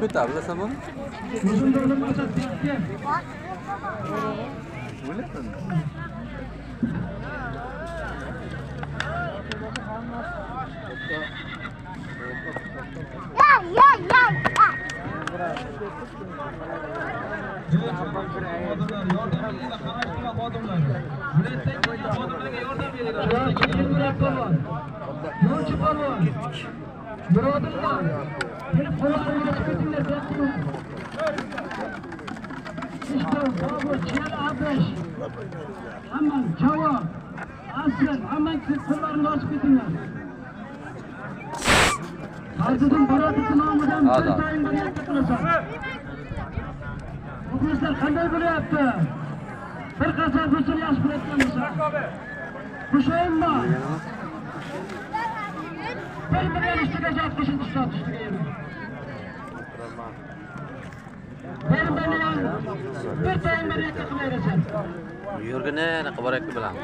Bitta bilasan buni? Ya ya ya ya. Muxlislar qanday bo'lyapti? Bir qasr bo'lsin yaxshi bo'layotgan bo'lsa. Qo'shayinmi? 1 million ustiga zot qo'shildi zot ustiga. 1 million bir tayin bir yakka qilaverasan. Yurgini anaqa borakni bilan.